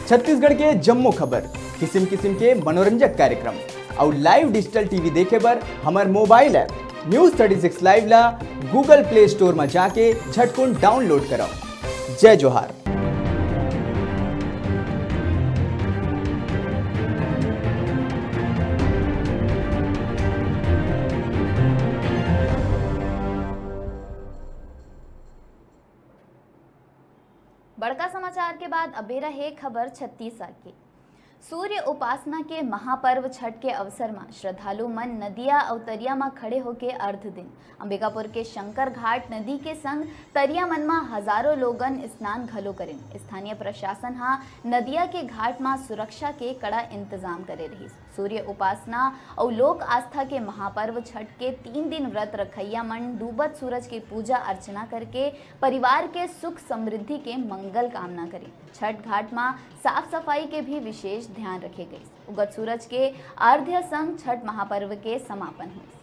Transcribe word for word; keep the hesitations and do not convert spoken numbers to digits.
छत्तीसगढ़ के जम्मो खबर, किसिम किसिम के मनोरंजक कार्यक्रम अउ live digital T V देखे बर हमर mobile app News thirty six Live ला Google Play Store म जाके झटकुन download करव। जय जोहार। बड़का समाचार के बाद अब बेरा हे खबर छत्तीसगढ़ के। सूर्य उपासना के महापर्व छठ के अवसर म श्रद्धालु मन नदिया अउ तरिया म खड़े होके अर्घ दिन। अंबिकापुर के शंकर घाट नदी के संग तरिया मन म हजारों लोगन स्नान घलो करिन। स्थानीय प्रशासन ह नदिया के घाट म सुरक्षा के कड़ा इंतजाम करे रहिस। सूर्य उपासना अउ लोक आस्था के महापर्व छठ के तीन दिन व्रत रखइया मन डूबत सूरज के पूजा अर्चना करके परिवार के सुख समृद्धि के मंगल कामना करिन। छठ घाट म साफ सफाई के भी विशेष ध्यान रखे गइस। उगत सूरज के अर्घ्य संग छठ महापर्व के समापन होइस।